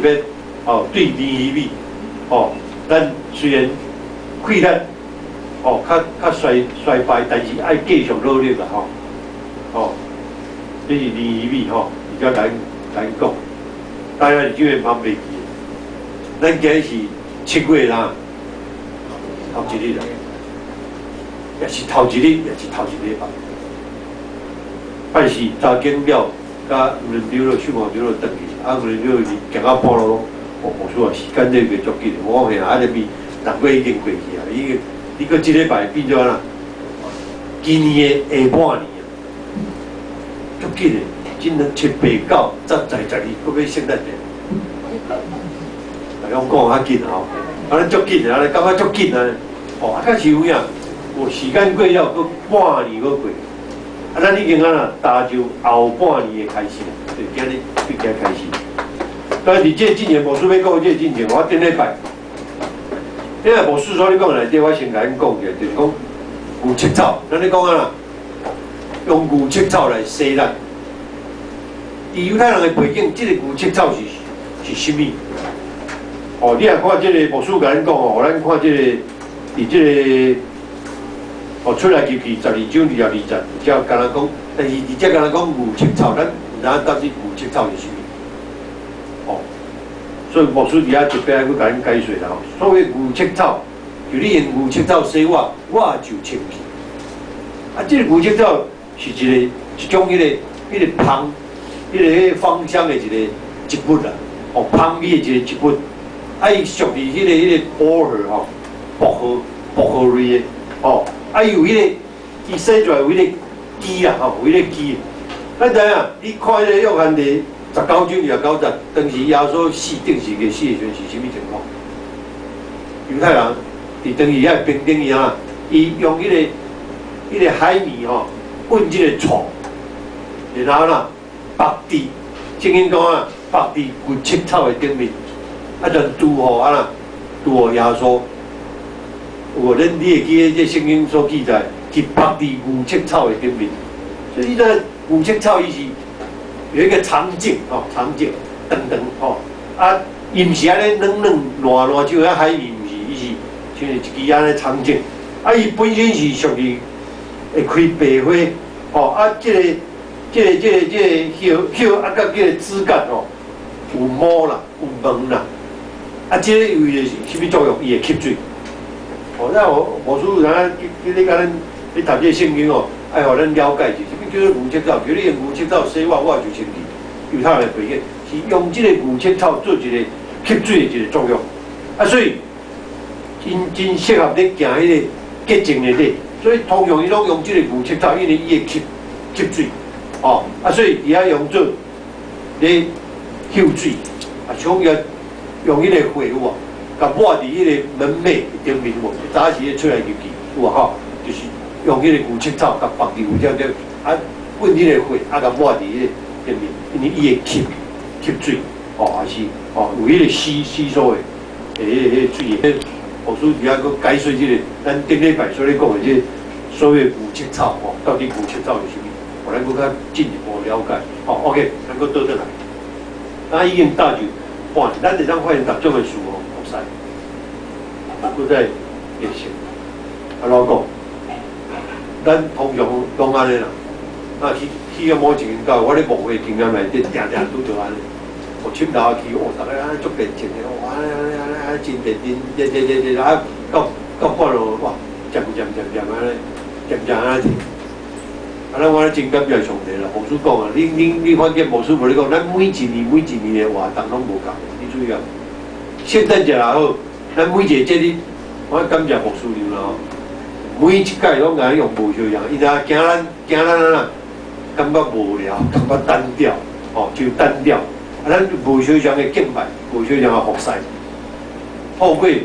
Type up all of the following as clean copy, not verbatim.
別哦，對尼希米，哦，咱雖然氣力哦較較衰衰敗，但是愛繼續努力啦吼，哦，這是尼希米吼，而家來來講，大家是這個茫袂記，咱今日是7月啦，頭一日啦，也是頭一日，也是頭一禮拜。拜四早間了，佮輪流了，秀毛流了轉去，啊，輪流是行到半路，哦，牧師啊，時間這個足緊，我講嘿啊，這邊6月已經過去啊，已經你閣這禮拜變做按怎？今年的下半年啊，足緊的，真能七八九十十十二，閣欲聖誕節。大家講較緊吼，啊，咱足緊啊，感覺足緊啊，哦，啊，確實有影，有時間過了，閣半年閣過。啊，咱已經按怎踏入後半年的開始啦，對，今日對今開始。但是這進前牧師欲講這進前，我頂禮拜，頂禮牧師所咧講內底，我先共恁講一下，就是講牛赤草，咱咧講按怎，用牛赤草來洗咱。佇猶太人的背景，這個牛赤草是啥物？哦，你若看這個牧師共咱講哦，咱看這個佇這個。哦，出埃及記12章22節，才敢若講，但是佇遮敢若講牛赤草，咱毋知影到底牛赤草是啥物。哦，所以牧師佇遐特別愛閣共恁解說啦吼。所謂牛赤草，就你用牛赤草洗我，我就清氣。啊，這個牛赤草是一個一種彼個芳，彼個芳香的一個植物啦。哦，芳味的一個植物，啊，伊屬於彼個薄荷吼，薄荷薄荷類的，哦。啊，伊有彼個，伊洗出來有彼個枝啦，吼，有彼個枝。咱知影，你看彼個約翰第19章29節，當時耶穌死釘十字架死的時陣是啥物情況？猶太人佇當時遐平頂伊啊，伊用彼個海綿吼，混這個醋，然後啦，縛佇聖經講啊，縛佇牛赤草的頂面，啊，就拄予按怎，拄予耶穌。有無？恁你會記得這聖經所記載，是縛佇牛赤草的頂面。所以，這牛赤草伊是有一個長莖吼，長莖長長吼。啊，伊毋是按呢軟軟爛爛，像遐海綿毋是，伊是像一支按呢長莖。啊，伊本身是屬於會開白花吼。啊，這個葉葉啊，佮這個枝幹吼，有毛啦，有毛啦。啊，這個有伊的啥物作用？伊會吸水。哦，那我牧師有當去咧共咱咧讀這個聖經哦，愛予咱了解者，啥物叫做牛赤草？叫你用牛赤草洗我，我就清氣。猶太人背景是用這個牛赤草做一個吸水的一個作用。啊，所以真真適合咧行彼個潔淨的禮。所以通常伊攏用這個牛赤草，因為伊會吸吸水。哦，啊，所以伊愛用做咧溴水，啊，像伊用彼個血有無？共抹佇彼個門楣頂面有無？早時咧出埃及記有無吼？就是用彼個牛赤草共縛佇有遮遮，啊，混彼個血，啊，共抹佇彼個頂面，因為伊會吸吸水，哦，還是哦有彼個吸吸收的，彼個水的。牧師佇遐閣解說這個，咱頂禮拜所咧講的這個所謂牛赤草吼，到底牛赤草是啥物？予咱閣較進一步了解。吼，OK，咱閣倒轉來。咱已經踏入半年，咱會當發現逐種的事吼。閣再練習，按怎講？咱通常攏按呢啦。啊，去去到某一間教會，我咧牧會經驗內底，定定拄著按呢。哦，深頭去，哦，逐个按呢足熱情的，哦，按呢按呢按呢按呢真認真，這這這這啊，到到半路，哇，漸漸漸漸按呢，漸漸按呢停。啊，咱我咧真感謝上帝啦！牧師講啊，你發現牧師無咧講，咱每一年每一年的活動攏無仝，你注意啊。聖誕節也好，咱每一個節日，我感謝牧師娘啦吼，每一屆攏共用無相仝，伊就驚咱驚咱按怎，感覺無聊，感覺單調，吼，就單調。啊，咱無相仝的敬拜，無相仝的服侍，透過一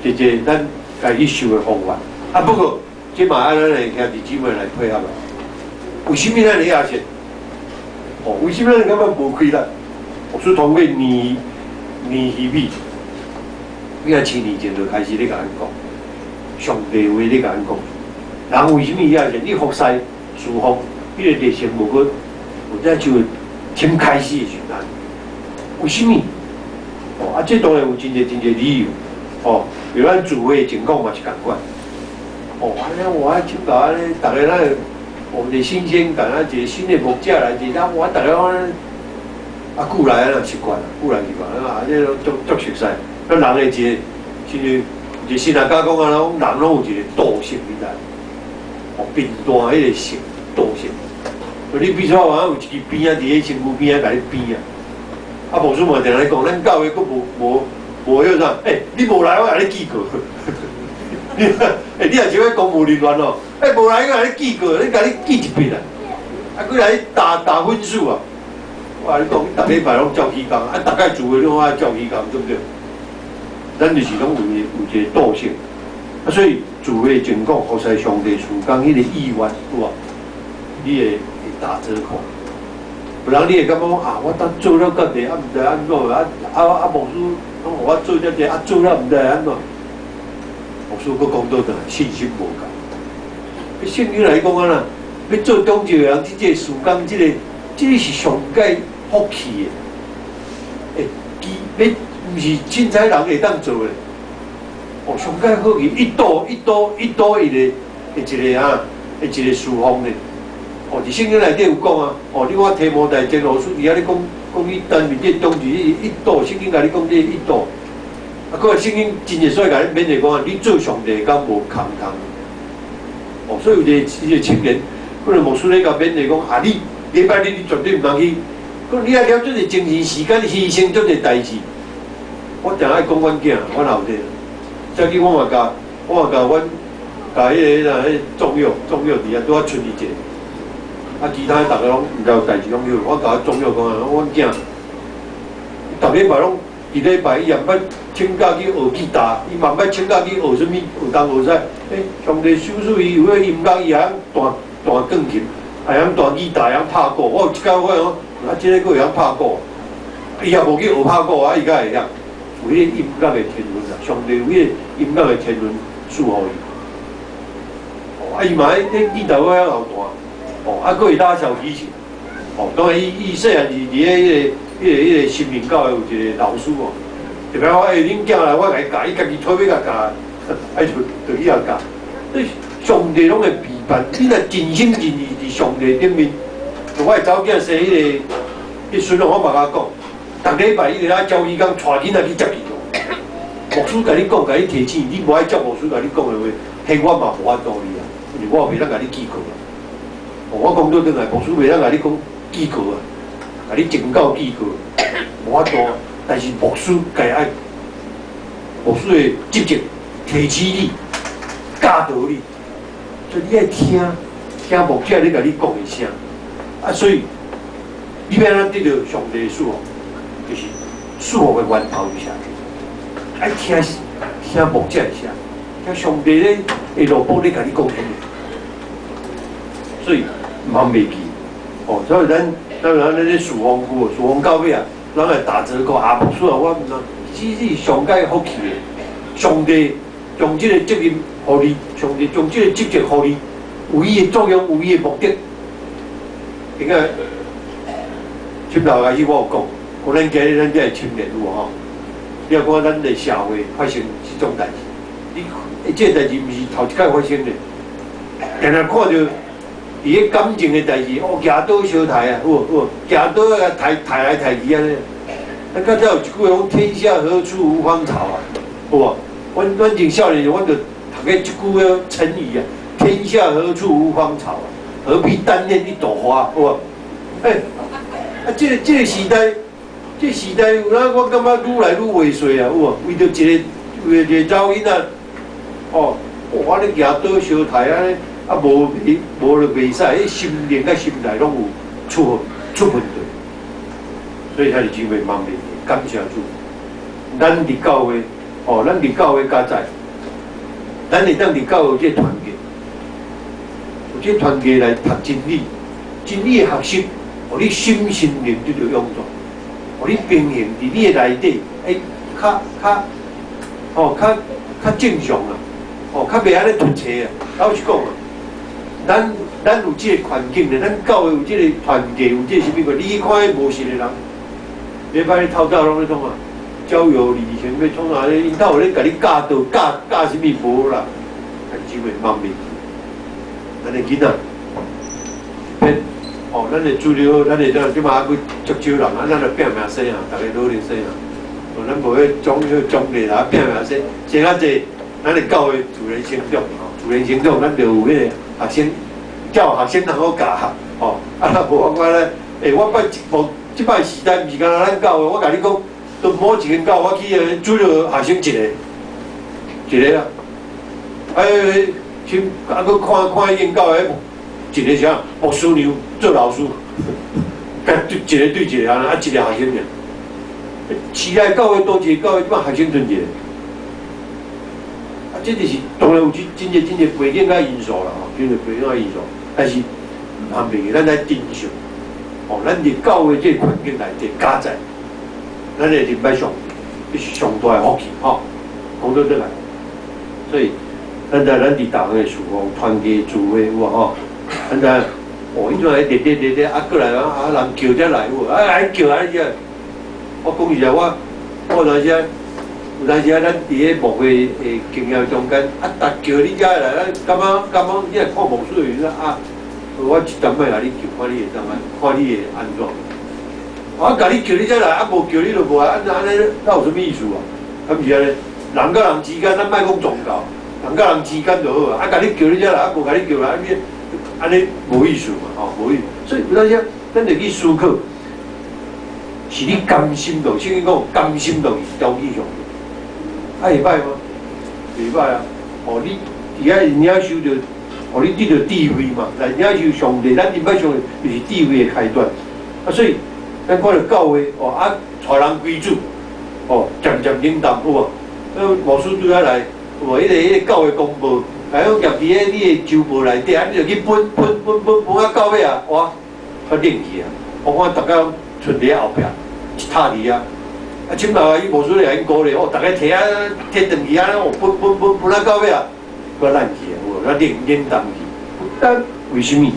個咱家己想的方法。啊，不過這嘛愛咱的兄弟姊妹來配合啦。為啥物咱會遐說？哦，為啥物咱感覺無氣力？牧師通過尼尼希米，幾若千年前就開始咧共咱講，上帝話咧共咱講，人為啥物遐說？你服侍侍奉，彼個熱誠無閣，有這就先開始的時陣，為啥物？哦，啊，這當然有真濟真濟理由，哦，比如咱聚會情況嘛是仝款。哦，按呢我愛請教按呢，逐家咱有一個新鮮感啊，一個新的牧者來，一個我逐家講啊，久來啊習慣，久來習慣啊，這攏足足熟似。咱人的一個，親像一個神學家講啊，攏人攏有一個惰性，你知？哦，貧惰彼個性，惰性。你比如說，有一支鞭仔佇咧身軀邊仔共你鞭啊，啊，牧師嘛定咧講，咱教會閣無無無彼啥？欸，你無來，我共你記過。你欸，你若是個公務人員哦，欸，無來，我共你記過，你共你記一筆啊，啊，閣來打打分數啊！我共你講，你逐禮拜攏照起工，啊，逐擺聚會攏愛照起工，對不對？咱就是攏有有一個惰性，啊，所以聚會情況，服侍上帝事工彼個意願，有無？你會會打折扣。有人你會感覺講啊，我當做了遮濟，啊，毋知按怎，啊啊啊，牧師攏予我做遮濟，啊，做了毋知按怎。牧師閣講倒轉來，信心無夠。聖經來講啊啦，欲做長執的人，這個事工，這個這個是上蓋福氣的。欸，伊欲毋是凊彩人會當做的。哦，上蓋好氣，一道一道一道一個的一個啊，的一個事奉的。哦，佇聖經內底有講啊，哦，你看提摩太前後書佇遐咧講，講伊擔任這個長執一道，聖經共你講這一道。啊，閣聖經真濟所共你勉勵講啊，你做上帝敢無空空。哦，所以有一個一個青年，可能牧師咧共勉勵講啊，你禮拜日你絕對毋通去，講你愛了足濟精神時間犧牲足濟代誌。我定愛講阮囝，阮後生，最近我嘛共，我嘛共阮共彼个啥彼重要重要佇遐拄仔剩伊一個。啊，其他逐家攏毋知有代誌攏去，我共總約講啊，阮囝，逐禮拜攏，佇禮拜伊也毋捌請假去學吉他，伊嘛毋捌請假去學啥物，學東學西。欸，上帝賞賜伊有彼個音樂，伊會曉彈彈鋼琴，會曉彈吉他，會曉拍鼓。我有一工我講，啊，這個閣會曉拍鼓，伊也無去學拍鼓啊，伊敢會曉？有彼個音樂的天分啊，上帝有彼個音樂的天分賜予伊。哦，啊，伊嘛彼吉他閣曉彈。哦，啊，閣會拉小提琴，哦，當然伊伊細漢時佇咧彼個彼個彼個新民教會有一個老師哦，特別我欸，恁囝來，我共伊教，伊家己討欲共教，啊，就就去遐教。所以上帝攏會備辦，你若盡心盡意佇上帝頂面，我的查某囝生彼個彼孫我嘛共講，逐禮拜伊就來教伊講，帶囡仔去接伊。牧師共你講，共你提醒，你無愛照牧師共你講的話，彼我嘛無法度你啊，因為我袂當共你記過啊。我講倒轉來，牧師袂當共你講記過啊，共你警告記過，無法度。但是牧師該愛，牧師的職責提醒你、教導你，所以你愛聽聽牧者咧共你講的聲。啊，所以你欲按怎得著上帝的賜福，就是賜福的源頭是啥？愛聽聽牧者的聲，聽上帝咧的路卜咧共你講啥物。所以毋通袂記，哦，所以咱咱咱咧事奉久，事奉到尾啊，咱會打折扣啊，牧師啊，我毋知，其實是上蓋福氣的，上帝將這個責任予你，上帝將這個職責予你，有伊的作用，有伊的目的。應該，前頭開始我有講，講咱今日咱這個青年有無吼？你若看咱的社會發生這種代誌，你這個代誌毋是頭一擺發生的，定定看著。佇咧感情的代誌，哦，舉刀相刣啊，有無有無？舉刀啊，刣刣來刣去按呢。啊，較早有一句話講：天下何處無芳草啊，有無？阮阮前少年時，阮就讀過這句成語啊：天下何處無芳草啊，何必單戀一朵花，有無？欸，啊，這個這個時代，這個時代有影我感覺愈來愈猥瑣啊，有無？為著一個為著一個查某囡仔，哦，哇，按呢舉刀相刣按呢。啊，無袂無就袂使，彼心靈佮心內攏有出出問題，所以兄弟姊妹茫袂記，感謝主。咱佇教會，哦，咱佇教會加在，咱會當佇教會這個團結，有這個團結來讀真理，真理的學習，予你心身靈得著勇壯，予你平衡佇你的內底，會較較，哦，較較正常啊，哦，較袂按呢脫車啊。老實講啊。咱咱有這個環境咧，咱教會有這個團結，有這個啥物個？你去看彼無信的人，禮拜日透早攏咧創啊？郊遊旅行欲創啥？𪜶兜有咧共你教導教教啥物無啦？只會慢袂記。咱的囡仔，變哦，咱的主流，咱的這這馬閣足少人啊，咱就拼命生啊，逐家努力生啊。哦，咱無彼種彼種類啦，拼命生，生較濟，咱的教會自然成長吼，自然成長，咱就有彼個學生，叫學生通好教吼。啊，若無我講咧，欸，我捌無這擺時代毋是干焦咱教會，我共你講，都某一間教會我去的主日學生一個，一個啊，哎，先啊，閣看看彼間教會，一個啥牧師娘做老師，共對一個對一個啊，啊一個學生爾。市內教會多一個教會，這擺學生賰一個，啊，這就是當然有真真濟真濟背景佮因素啦吼，真濟背景佮因素，但是毋通袂記，咱愛珍惜，哦，咱佇教會這個環境內底加載，咱會認捌上帝，這是上大的福氣吼。講倒轉來，所以咱知咱佇逐項的事奉、團契聚會有無吼？咱知哦，彼陣咧熱熱熱熱，啊，過來啊，啊人叫才來有無？啊，愛叫啊，你我講實在，我我有當時啊，有當時啊，咱佇咧牧會的經驗中間，啊，逐叫你才來，咱感覺感覺你若看牧師的時陣啊，我一淡仔共你叫，看你會當按，看你會按怎？我共你叫你才來，啊，無叫你就無來，按按呢，那有啥物意思啊？敢毋是按呢？人佮人之間，咱莫講宗教，人佮人之間就好啊。啊，共你叫你才來，啊，無共你叫來，按呢按呢無意思嘛，吼，無意思。所以有當時咱就去思考，是你甘心樂，聖經講甘心樂意交去上帝，啊會歹嗎？袂歹啊！哦，你佇遐領受著，哦，你得著智慧嘛，來領受上帝，咱認捌上帝就是智慧的開端。啊，所以咱看著教會哦，啊，帶人歸主，哦，漸漸冷淡有無？呃，牧師拄仔來，有無？彼個教會公報，來講夾佇咧你的週報內底，啊，你就去分分分分分啊到尾啊，哇，較冷去啊！我看逐家賰佇後壁，一塔佇遐。啊，這擺啊，伊牧師來𪜶鼓勵，哦，逐家提啊提轉去啊，哦，分分分分啊到尾啊，閣爛去啊，有無？較冷冷淡去。但為啥物？為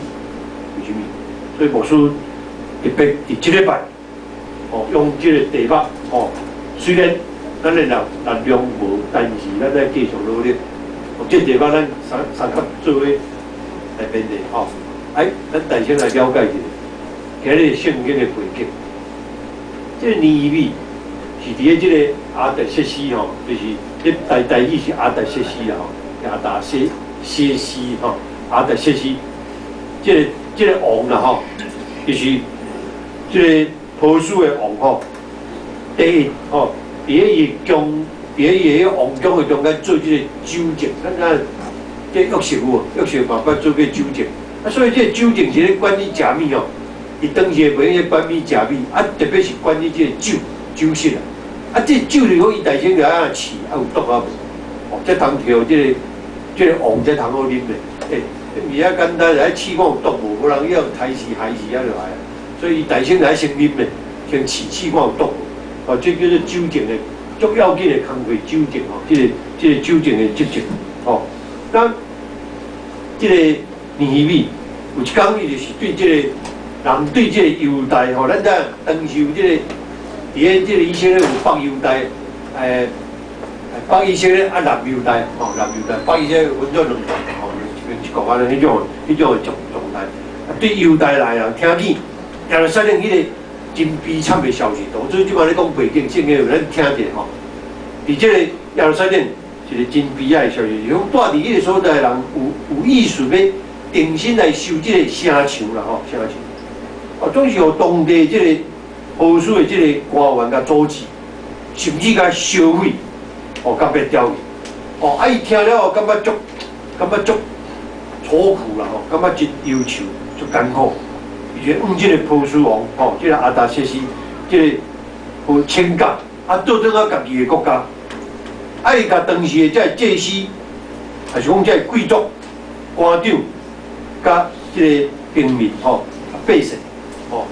啥物？所以牧師特別佇這禮拜，哦，用這個題目，哦，雖然咱的力力量無，但是咱愛繼續努力。哦，這題目咱三三級做伙來面對，吼。哎，咱大先來了解一下，今日聖經的背景。這個尼希米是佇咧這個亞達薛西吼，就是這台台語是亞達薛西啦吼，亞達薛薛西吼，亞達薛西，這個這個王啦吼，就是這個波斯的王吼，第一吼，佇咧伊宮，佇咧伊個王宮的中間做這個酒政，咱知這約瑟有無？約瑟嘛捌做過酒政，啊，所以這個酒政是咧管理食物吼，伊當時的朋友管理食物，啊，特別是管理這個酒酒席啊，啊，這個酒就是講伊大先就按怎試，啊有毒啊無？哦，才通予這個這個王才通好啉的，欸，毋是遐簡單，來試看有毒無？無人要刣死害死啊就來啊，所以伊大先來先啉的，先試試看有毒無？哦，這叫做酒政的足要緊的工課，酒政吼，這個這個酒政的職責，吼。那這個尼希米有一工，伊就是對這個人對這個猶大吼，咱知當時有這個佇咧這個以色列有北猶大，欸，北以色列啊南猶大，吼南猶大，北以色列分做兩國，吼一邊一國按呢彼種彼種的狀狀態。啊，對猶大來啊，聽見耶路撒冷彼個真悲慘的消息，當初這擺咧講背景，聖經有咱聽者吼，佇這個耶路撒冷一個真悲哀的消息，是講住佇彼個所在的人有有意思欲重新來修這個城牆啦，吼城牆。哦，總是予當地這個波斯的這個官員共阻止，甚至共燒毀，哦，共滅掉去。哦，啊，伊聽了後感覺足，感覺足愁苦啦，吼，感覺真憂愁，足艱苦。伊就向這個波斯王，吼，這個亞達薛西，這個好請假，啊，倒轉來家己的國家，啊，伊共當時的這個祭司，抑是講這個貴族、官長，佮這個平民，吼，百姓，吼，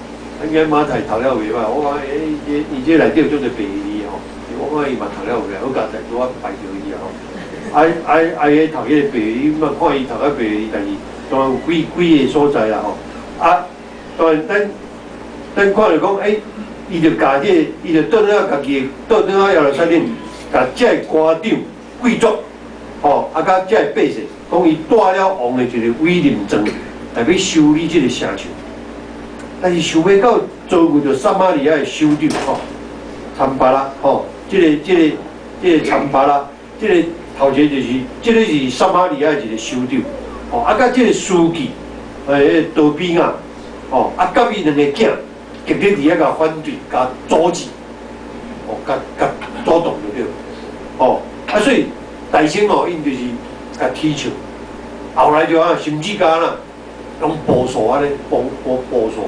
應該馬太讀了袂歹，我講，欸，伊伊這內底有足濟白字吼，我看伊嘛讀了袂歹，好佳哉拄仔排著伊啊吼。啊啊啊！伊讀彼個白，你嘛看伊讀較白字，但是當然有幾幾个所在啦吼。啊，當然咱咱看著講，欸，伊就共這個，伊就倒轉來家己倒轉來耶路撒冷，共這个官長、貴族，吼，啊，佮這个百姓，講伊帶了王的一个委任狀來欲修理這个城牆。但是想袂到遭遇著撒瑪利亞的首長吼，參巴拉吼，這個參巴拉，這個頭前就是，這個是撒瑪利亞的一個首長，吼，啊，佮這個書記，多比亞，吼，啊，佮伊兩个囝，極力佇遐共反對，共阻止，哦，共共阻擋就對，吼，啊，所以大先哦，𪜶就是共踢笑，後來就啊，甚至共啦，用步數按呢，步步步數，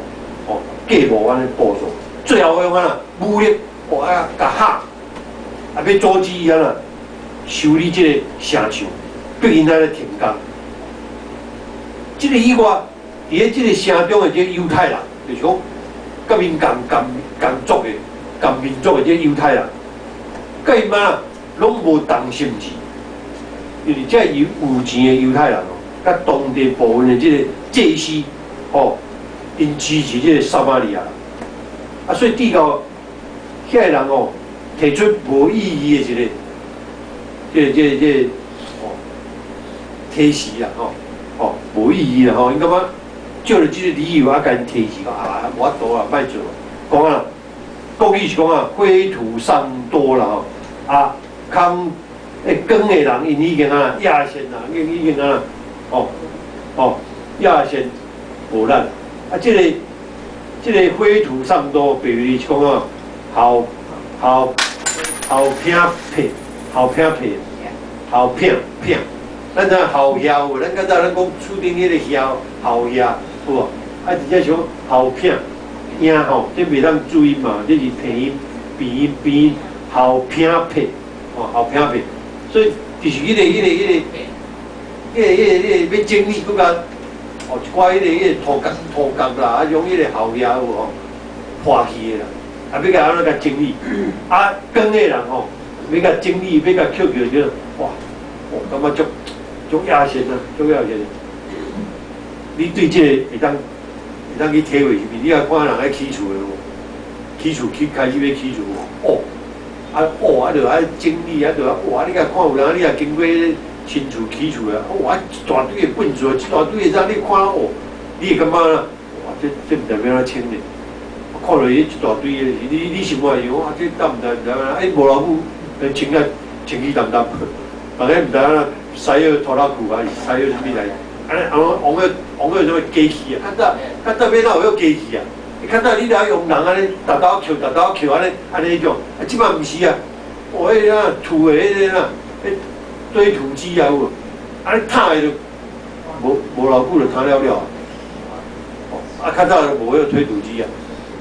哦，計謀按呢步數，最後用按怎武力，哦啊，共嚇，啊，欲阻止伊按怎修理這個城牆，逼𪜶來停工。這個以外，佇咧這個城中的這個猶太人，就是講，佮𪜶仝仝仝族的、仝民族的這個猶太人，佮𪜶嘛攏無同心志，因為這有有錢的猶太人哦，佮當地部分的這個祭司，吼，𪜶支持這個撒瑪利亞人，啊，所以直到遐个人哦，提出無意義的一個，這個，哦，提示啦，吼，哦，無意義啦，吼，𪜶感覺借著這個理由啊，共𪜶提示講啊，無法度啊，莫做，講啊，國語是講啊，灰土尚多啦，吼，啊，空會光的人，𪜶已經啊，亞善啦，已經啊，哦，哦，亞善無力，啊，這個灰土尚多，比如是講啊，好好好偏僻，好偏僻，好偏偏，咱知後遐有，咱較早咱講厝頂彼個遐後遐有無？啊，直接像後片影吼，這袂當注音嘛，這是拼音、鼻音、鼻音，後偏僻，吼，後偏僻，所以就是彼個欲整理閣較，哦，一寡彼個土角土角啦，啊，種彼個後遐有吼破去的啦，啊，欲共按怎共整理？啊，光的人吼，欲共整理，欲共捡起來，哇，哦，感覺足足野心啊，足野心。你對這個會當去體會啥物？你若看人咧起厝的無？起厝起開始欲起厝無？哦，啊哦，啊著愛整理，啊著愛哇！你若看有人，你若經過新厝起厝的，哇！一大堆的糞埽，一大堆的啥？你看哦，你會感覺哇，這毋知欲按怎清理。看落去一大堆的，你心內想哇，這敢毋知毋知按怎？哎，無偌久，清啊清氣澹澹，逐家毋知按怎使彼拖拉庫還是使彼啥物來？按呢，往彼往彼啥物機器啊？較早較早欲哪有彼機器啊？較早你著愛用人按呢，逐兜抾，逐兜抾按呢按呢彼種。啊，這擺毋是啊！哦，彼個啊土的彼個啊，彼堆土機啊有無？按呢踏的就無偌久就塌了了啊！啊，較早就無彼個推土機啊！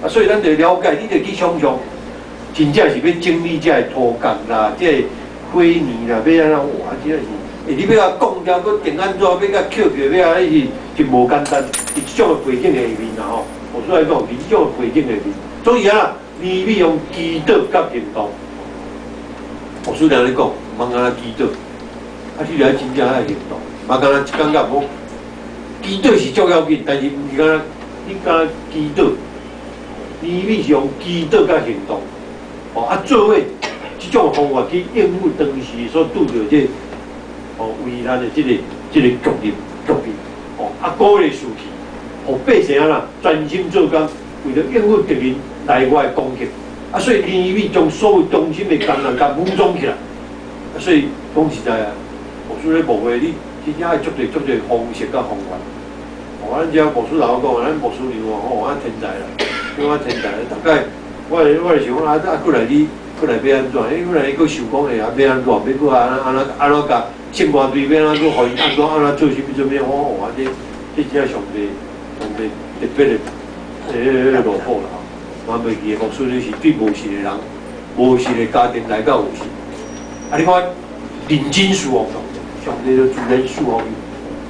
啊，所以咱著了解，你著去想像，真正是欲整理這个土角啦，這个灰泥啦，欲按怎哇？真正是，欸，你欲共講了，閣定按怎，欲共抾起，欲按怎，是真無簡單。佇這種的背景下面啦吼，我所來講，佇這種的背景下面，所以啊，你欲用祈禱佮行動。牧師常咧講，毋通干焦祈禱，啊，你著愛真正愛行動，嘛干焦感覺講，祈禱是足要緊，但是毋是干焦你干焦祈禱，你欲是用祈禱佮行動，哦，啊，做伙這種方法去應付當時所拄著這個哦危難的這個局面局面，哦，啊，鼓勵士氣，予百姓啊專心做工，為著應付敵人內外攻擊，啊，所以尼希米將所有忠心的工人共武裝起來，啊，所以講實在啊，牧師咧牧會，你真正愛足濟足濟方式佮方法。哦，咱遮牧師老講，咱牧師娘哦，咱天才啦，咱天才，大概我會想講啊，啊，過來你過來欲按怎？因為來閣想講會啊，欲按怎？欲閣按按怎按怎共聖歌隊欲按怎閣予𪜶按怎按怎做啥物做啥物？我哦，這真正上帝上帝特別的這個路譜啦吼。嘛袂記得牧師你是對無信的人、無信的家庭來到有信。啊，你看認真侍奉上帝，上帝就自然侍奉伊，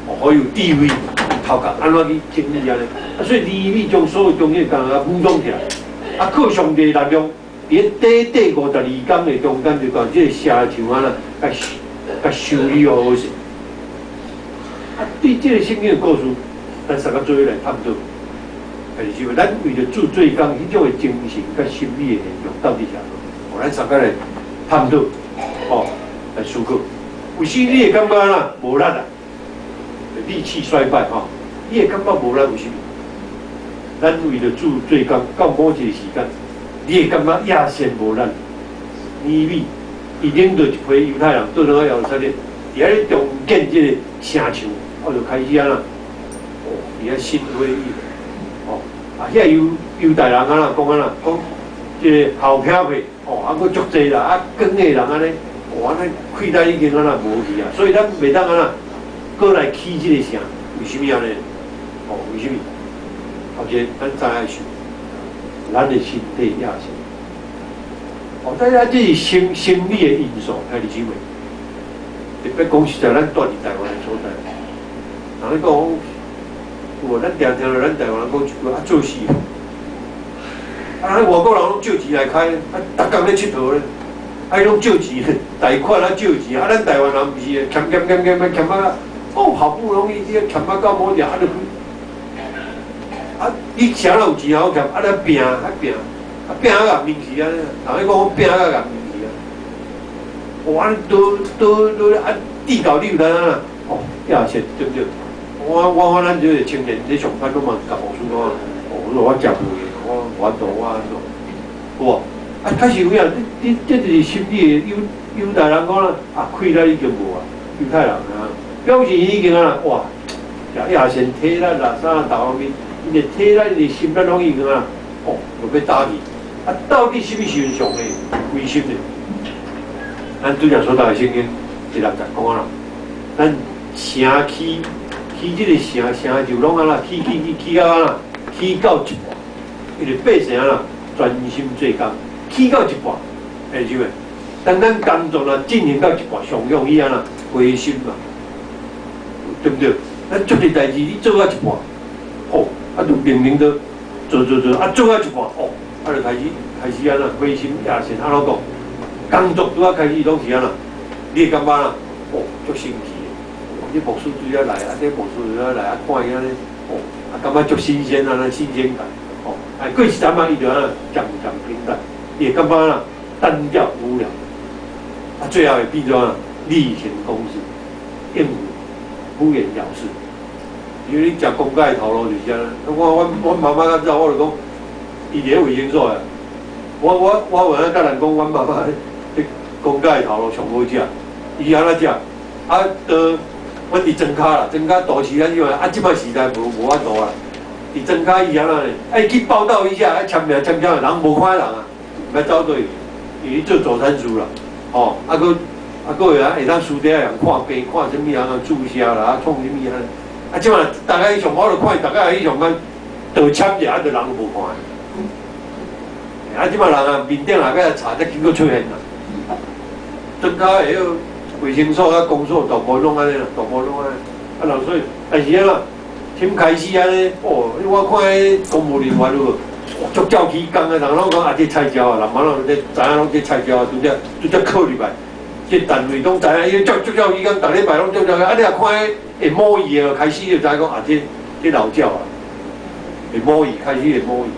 哦，予伊有智慧、頭殼按怎去整理按呢？啊，所以尼希米將所有忠心的工人武裝起來，啊，靠上帝的力量，佇咧短短52工的中間，就共這個城牆按怎，共共修理好好勢。啊，對這個聖經的故事，咱三個做伙來探討。還是啥物？咱為著主做工彼種的精神佮心理的現象到底是按怎？哦，咱三個來探討，哦，來思考。有時你會感覺啦無力啊，力氣衰敗吼，你會感覺無力為啥物？咱為著主做工到某一個時間，你會感覺野心無力。尼希米伊領導一批猶太人倒轉去耶路撒冷，佇遐咧重建這個城牆，我就開始按怎？哦，佇遐心灰意冷。哦，啊，遐猶太人按怎講按怎講？這個後壁輩，哦，啊，閣足濟啦，啊，扛的人按呢，哦，按呢氣力已經按怎無去啊，所以咱袂當按怎，閣來起這個城，為啥物按呢？哦，為啥物？頭一個，咱知影是，咱的身體也是。哦，但是這是生理的因素，兄弟姊妹。特別講實在，咱住佇台灣的所在，人咧講，有無？咱定聽著咱台灣人講一句啊，做事。啊，外國人攏借錢來開，啊，逐工咧𨑨迌咧，啊，伊攏借錢，貸款啊借錢，啊，咱台灣人毋是欠欠欠欠欠啊，哦，好不容易你欠啊到某一啊，就啊，你啥人有錢好欠，啊，咱拼啊拼，啊拼啊共面去啊，人咧講講拼啊共面去啊，哇，都都都啊，地搞你有知影啦？哦，也是對不對？我咱這個青年咧上班攏嘛共牧師講，哦，我說我食袂，我無法度，我按怎？有無？啊，確實有影，你這就是心理的猶太人講啦，啊，氣力已經無啊，猶太人啊，表示已經啊，哇，也先體力啦，啥各方面，伊的體力、伊的心力攏已經啊，哦，就欲打去。啊，到底啥物時陣上會灰心呢？咱拄才所讀的聖經第六節講啊啦，咱城起起這個城城就攏按怎起起起起到按怎起到一半，因為百姓啊專心做工，起到一半，會是啥物？當咱工作若進行到一半，上容易按怎灰心嘛，對不對？咱足濟代誌你做到一半，吼，啊就明明都做做做，啊做到一半，哦，啊就開始按怎灰心野心，按怎講？工作拄仔開始攏是按怎？你會感覺啦，哦，足生氣的。這牧師拄仔來，啊，這牧師拄仔來，啊，看伊按呢，哦，啊，感覺足新鮮啊，新鮮感，哦，哎，過一陣仔伊就按怎漸漸平淡，伊會感覺啦單調無聊，啊，最後會變做按怎例行公事，應付敷衍了事。因為你食公家的頭路就是按呢。我阮媽媽較早我就講，伊佇咧衛生所啊，我有影佮人講，阮媽媽佇公家的頭路上好食，伊按怎食？啊，都阮佇莊跤啦，莊跤都市咱以為啊，這擺時代無法度啊。佇莊跤伊按怎呢？愛去報到一下，愛簽名簽簽，人無看人啊，毋愛走對，伊去做助產士啦，吼，啊閣啊閣會會當私底下人看病，看啥物人啊注射啦，啊創啥物啊？啊，這擺逐家去上班，我就看伊逐家去上班，就簽者啊，就人無看。啊，這擺人啊，面頂下尾查才經過出現啦。莊跤的彼個衛生所佮公所大部攏按呢啦，大部攏按呢。啊，人所以，但是按怎，先開始按呢，哦，我看彼公務人員有無，足照起工的，人攏講啊，這菜鳥啊，人嘛攏知影攏這菜鳥啊，拄則拄則考入來，這單位攏知影，伊足足照起工，逐禮拜攏足照起，啊，你若看彼會摸伊的，開始就知影講啊，這老鳥啊，會摸伊，開始會摸伊。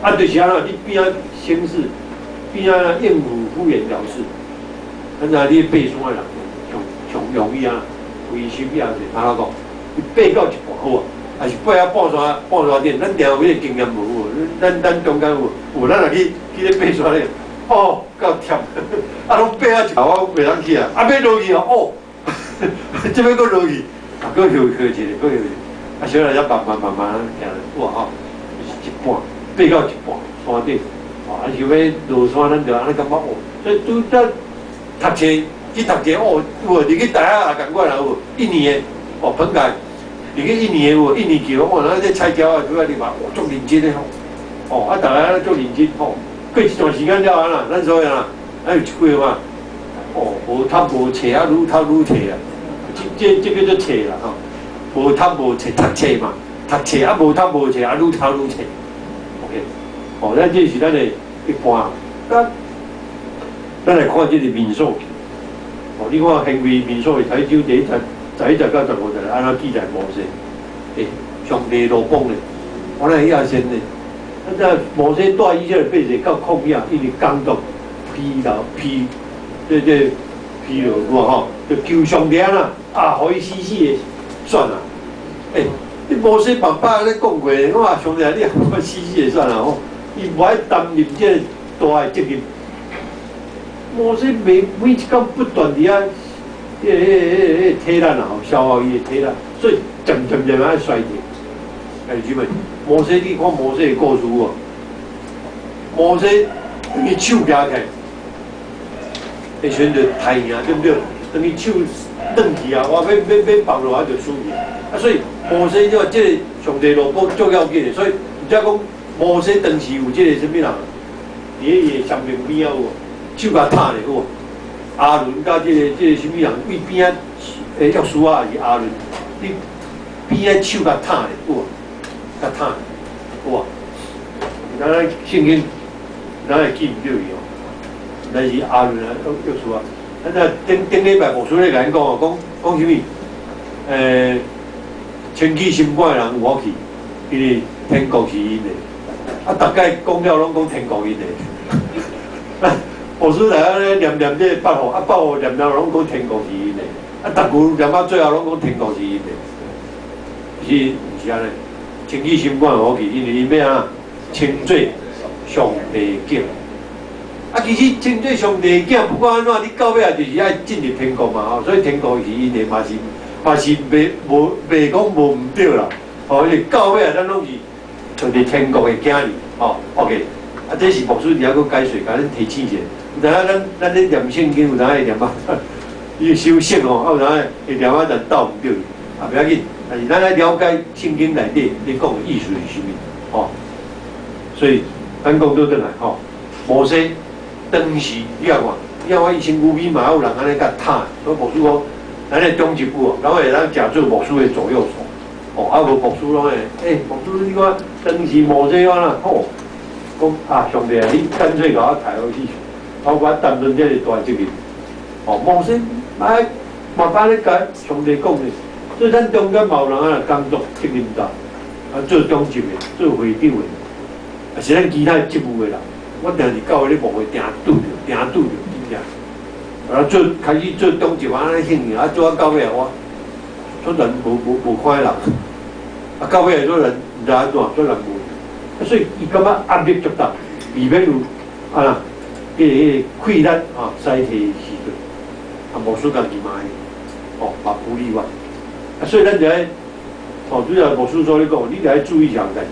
啊，就是按怎，你變啊形式，變啊應付敷衍了事。咱知你爬山的人上上容易啊，灰心也是按怎講？伊爬到一半好啊，還是爬啊半山半山頂，咱定有彼個經驗無有？咱中間有有，咱若去咧爬山咧，哦，夠忝，啊，攏爬啊一半，我袂當去啊，啊，欲落去啊，哦，這欲閣落去，啊，閣歇歇一下，閣歇一下，啊，小來才慢慢慢慢行，哇吼，一半爬到一半山頂，哦，啊，想欲落山，咱就按呢感覺哦，所以拄則讀冊去讀冊哦，有無？入去大學也仝款啦，有無？一年的哦，本屆入去一年的有無？一年級哦，那這菜鳥啊，拄仔入來，哦，足認真的吼，哦，啊，逐家足認真吼。過一段時間了後啦，咱所以啦，咱有一句話，哦，無讀無冊啊，愈讀愈冊啊，這叫做冊啦吼。無讀無冊，讀冊嘛，讀冊啊，無讀無冊啊，愈讀愈冊。OK，哦，咱這是咱的一般。咱來看這個民數記，哦，你看行為民數記第一章第一節、11節到15節，按怎記載摩西？欸，上帝路崩咧，我來亞先呢。啊，這摩西帶以色列百姓到曠野，因為工作疲勞疲，這疲勞有無吼？就求上帝啦，啊，予伊死死的算啦。欸，你摩西爸爸咧講過，我話上帝，你予我死死的算啦吼。伊無愛擔任這個大的責任。摩西每一工不斷佇遐，彼個體力啦吼，消耗伊的體力，所以漸漸漸仔衰退。兄弟姊妹，摩西，你看摩西的故事無？摩西當伊手舉起來，彼時陣就刣贏，對毋對？當伊手斷去啊，我欲放落來就輸去。啊，所以摩西這個上帝路過足要緊的，所以毋才講摩西當時有這個啥物人，佇咧伊的生命邊仔有無？手共拍咧有無？亞倫佮這個啥物人對邊仔，約書亞還是亞倫，佇邊仔手共拍咧有無？共拍有無？咱聖經咱會記毋著伊哦，但是亞倫啊約書亞，咱這頂頂禮拜牧師咧共咱講哦，講講啥物？清氣心肝的人有福氣，因為天國是𪜶的。啊，逐擺講了攏講天國𪜶的。牧師來啊咧念念這個八福，啊八福念念攏講天國是𪜶的。啊，逐句念到最後攏講天國是𪜶的。是毋是按呢？清氣心肝有福氣，因為𪜶欲按怎稱做上帝的囝。啊，其實稱做上帝的囝，不管按怎，你到尾仔就是愛進入天國嘛吼。所以天國是𪜶的，嘛是袂無袂講無毋對啦。吼，因為到尾仔咱攏是做佇天國的囝兒，吼。OK，啊，這是牧師佇遐閣解說，共恁提醒者。有當咱咧念聖經，有當會念啊，伊修飾吼，啊有當會念啊，但鬥毋對。啊，袂要緊，但是咱愛了解聖經內底咧講的意思是啥物，吼。所以咱講倒轉來，吼，摩西當時你也看，你看伊身軀邊嘛有人按呢共拍，所以牧師講，咱的長執有，咱會當誠做牧師的左右手，哦，啊無牧師攏會，欸，牧師你看當時摩西按怎，吼，講啊上帝啊，你乾脆共我刣予死，我擔當這個大責任，哦，摩西來慢慢咧共上帝講的，所以咱中間嘛有人啊工作責任大，啊做長執的，做會長的，啊是咱其他職務的人，我定是教會咧牧會定拄著，定拄著，真正。啊做開始做長執按呢興趣，啊做啊到尾我，突然無看彼人，啊到尾突然毋知按怎，突然無，啊所以伊感覺壓力足大，避免有啊啦，彼個氣力啊衰退的時陣，啊牧師家己嘛會，哦嘛不例外，啊所以咱就愛，哦主要牧師所咧講，你著愛注意一項代誌，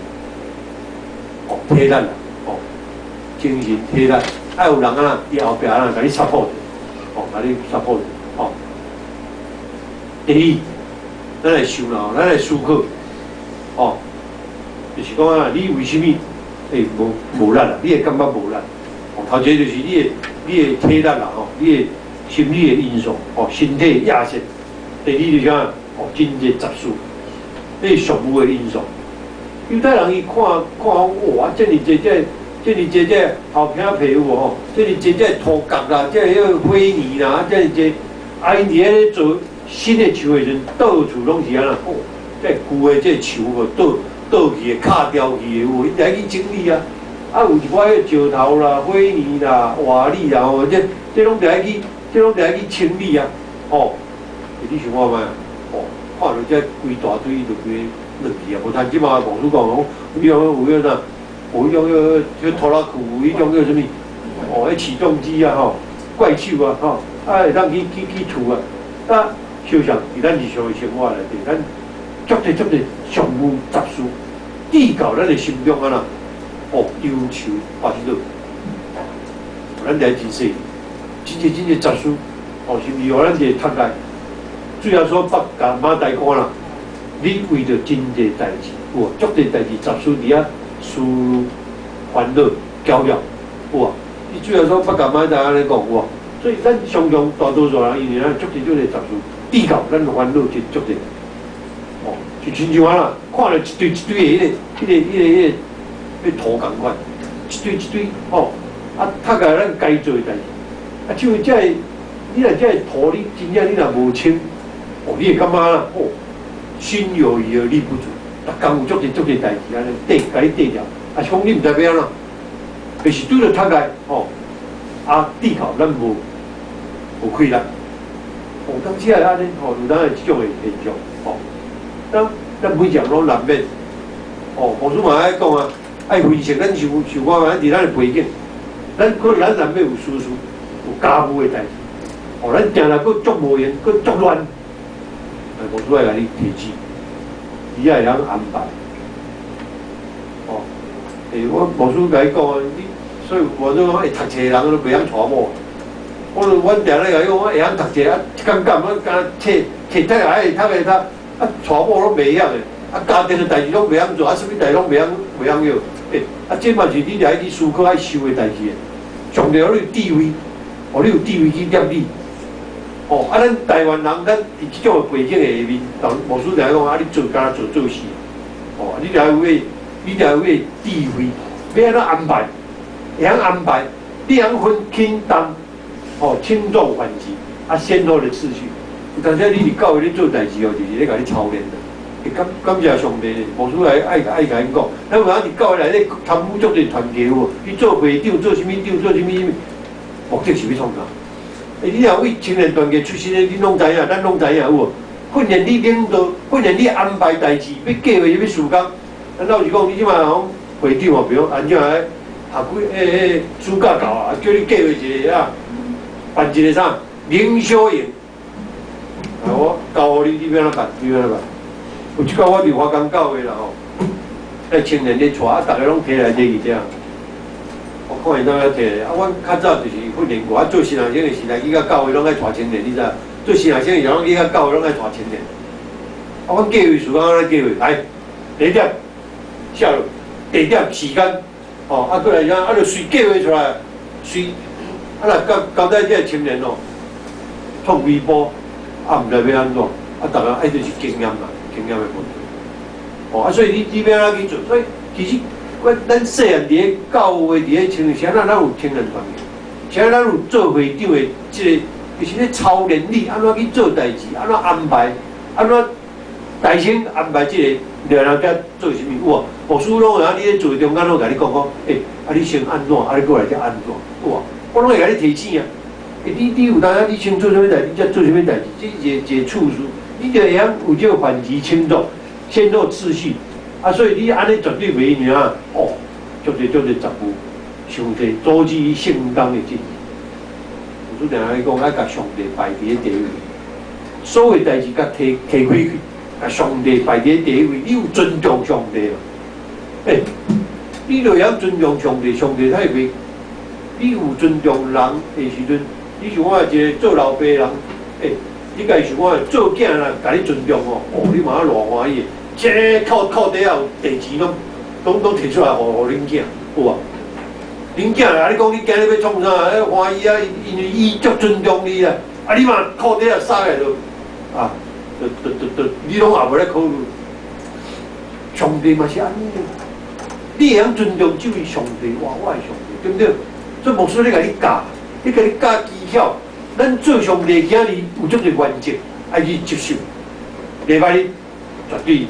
哦體力啦，哦精神體力，愛有人啊佇後壁啊共你 support。哦，共你 support，哦。第二，咱來想啦，咱來思考，哦，就是講啊，你為啥物會無力啊？你會感覺無力？哦，頭一個就是你的體力啦，吼，你的心理的因素，哦，身體的壓力。第二就是啥？哦，真濟雜事，你俗務的因素。猶太人伊看看講，哇，這爾濟這。這爾濟這後壁皮有無吼？這爾濟這塗角啦，這彼個灰泥啦，這爾濟，啊，𪜶佇咧做新的樹的時陣，到處攏是按怎？哦，這舊的這樹吼倒倒去的、敲掉去的有無？𪜶著愛去整理啊。啊，有一寡彼石頭啦、灰泥啦、瓦礫啦，吼，這攏著愛去，這攏著愛去清理啊。吼，欸，你想看覓啊？哦，看著這規大堆就規個落去啊！無像這馬牧師講講，有彼種有彼啥？有彼種叫拖拉庫，有彼種叫啥物？哦，彼起重機啊，吼，怪手啊，吼，啊會當去除啊。啊，想想佇咱日常的生活內底，咱足濟足濟俗務雜事，至到咱的心中按怎？哦，憂愁煩惱，咱著愛真細，真濟真濟雜事，哦，甚至予咱一個讀來，主耶穌北共馬太看啦，你為著真濟代誌，有無？足濟代誌雜事佇遐思慮煩惱攪擾，有無？伊主耶穌北共馬太按呢講，有無？所以咱常常大多數人因為咱足濟足濟雜事，至到咱煩惱真足濟，哦，就親像按怎，看著一堆一堆的彼個土仝款，一堆一堆，吼，啊，讀來咱該做的代誌，啊，像這個，你若這個土，你真正你若無清，哦，你會感覺按怎？哦，心有餘而力不足，逐工有足濟足濟代誌按呢綴，共你綴掉，啊是講你毋知欲按怎，就是拄著讀來吼，啊，智考咱無無氣力，哦，當時會按呢吼，有當會這種的現象，吼，咱咱每一項攏難免，哦，牧師嘛愛講啊，愛分析咱想想看覓，佇咱的背景，咱可能咱難免有私事，有家務的代誌，哦，咱定定閣足無閒，閣足亂，啊，牧師愛共你提醒，伊也會曉安排，哦，欸，我牧師共你講啊，你所以我就講會讀冊的人都袂曉娶某。我阮定咧共伊講，我會曉讀冊啊，一工到晚敢若冊冊讀愛讀會讀，啊，娶某攏袂曉的，啊，家庭的代誌攏袂曉做，啊，啥物代誌攏袂曉袂曉用。欸，啊，這嘛是你著愛去思考愛受的代誌的。上帝予你有智慧，予你有智慧去處理。哦，啊，咱台灣人，咱佇這種的背景下面，牧師定講啊，你做敢若做做事，哦，你著愛有個，你著愛有個智慧，欲按怎安排，會曉安排，你會曉分輕重，哦，輕重緩急，啊，先後的次序。有當時你佇教會咧做代誌哦，就是咧共你操練啦。欸，感感謝上帝，牧師來愛愛共𪜶講，咱有影佇教會內底參與足濟團契有無？你做會長，做啥物長，做啥物啥物，目的是欲創啥？欸，你若為青年團契出身的，恁攏知影，咱攏知影有無？訓練你領導，訓練你安排代誌，欲計劃欲事工。咱老實講，你這擺講會長哦，比如按怎來學幾欸欸暑假到啊，叫你計劃一個啊，辦一個啥靈修營。啊，我交予你，你欲按怎辦？你欲按怎辦？有一擺我佇華岡教會啦吼，遐青年咧帶，啊，逐个攏提來提去遮。我看𪜶怎樣提來，啊，阮較早就是訓練過，啊，做新學生的時代，去到教會攏愛帶青年，你知？做新學生的時攏去到教會攏愛帶青年。啊，阮計劃時間按怎計劃？來，地點寫落，地點時間，吼，啊，過來啥？啊，就隨計劃出來，隨，啊，若交交代這个青年哦，創微波，啊，毋知欲按怎，啊，逐个愛就是經驗啦，經驗的問題。哦，啊，所以你你欲按怎去做？所以其實，我咱細漢佇咧教會，佇咧青年，啥咱咱有青年團契，啥咱有做會長的這個，就是咧操練你按怎去做代誌，按怎安排，按怎大先安排這個，然後才做啥物有無？牧師攏會曉你咧做中間攏共你講講，欸，啊你先按怎，啊你過來才按怎，有無？我攏會共你提醒啊。欸，你你有當時你先做啥物代誌，才做啥物代誌，這是一個一個次序，你就會曉有這個緩急輕重、先後次序。啊，所以你按呢絕對袂因為啊，哦，足濟足濟雜務，傷濟阻止你聖工的進行。牧師定定講，愛共上帝擺佇咧第一位，所有代誌共提提開去，共上帝擺佇咧第一位，你有尊重上帝嘛？欸，你就會曉尊重上帝，上帝才會袂。你有尊重人的時陣，你像我一個做老爸的人，欸，你家己想看做囝若共你尊重哦，哦，你嘛偌歡喜的。這個口口袋仔有地錢攏攏攏提出來予予恁囝，有無？恁囝啊，你講你今日欲創啥？欸，歡喜啊，因為伊足尊重你啦。啊，你嘛褲底仔捎來就啊，就就就就，你攏也無咧考慮。上帝嘛是按呢，你會曉尊重這位上帝，哇，我的上帝，對毋對？所以牧師咧共你教，咧共你教技巧。咱做上帝囝兒有足濟原則，愛去接受。禮拜日絕對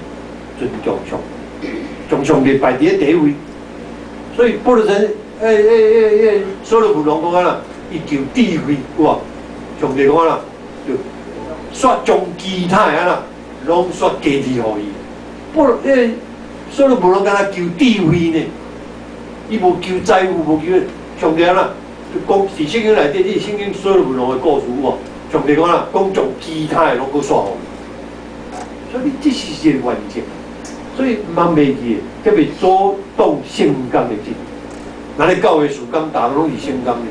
尊重上帝，將上帝擺佇咧第一位。所以波羅神，欸欸欸欸，所羅門王講按怎，伊求智慧，有無？上帝講按怎，就煞將其他的按怎，攏煞加添予伊。波羅欸，所羅門王敢若求智慧呢，伊無求財富，無求上帝按怎，就講佇聖經內底，你聖經所羅門王的故事有無？上帝講按怎，講將其他的攏閣煞予伊。所以你這是一個原則，所以毋通袂記的，特別阻擋聖工的進行。咱咧教會事工，逐項攏是聖工的，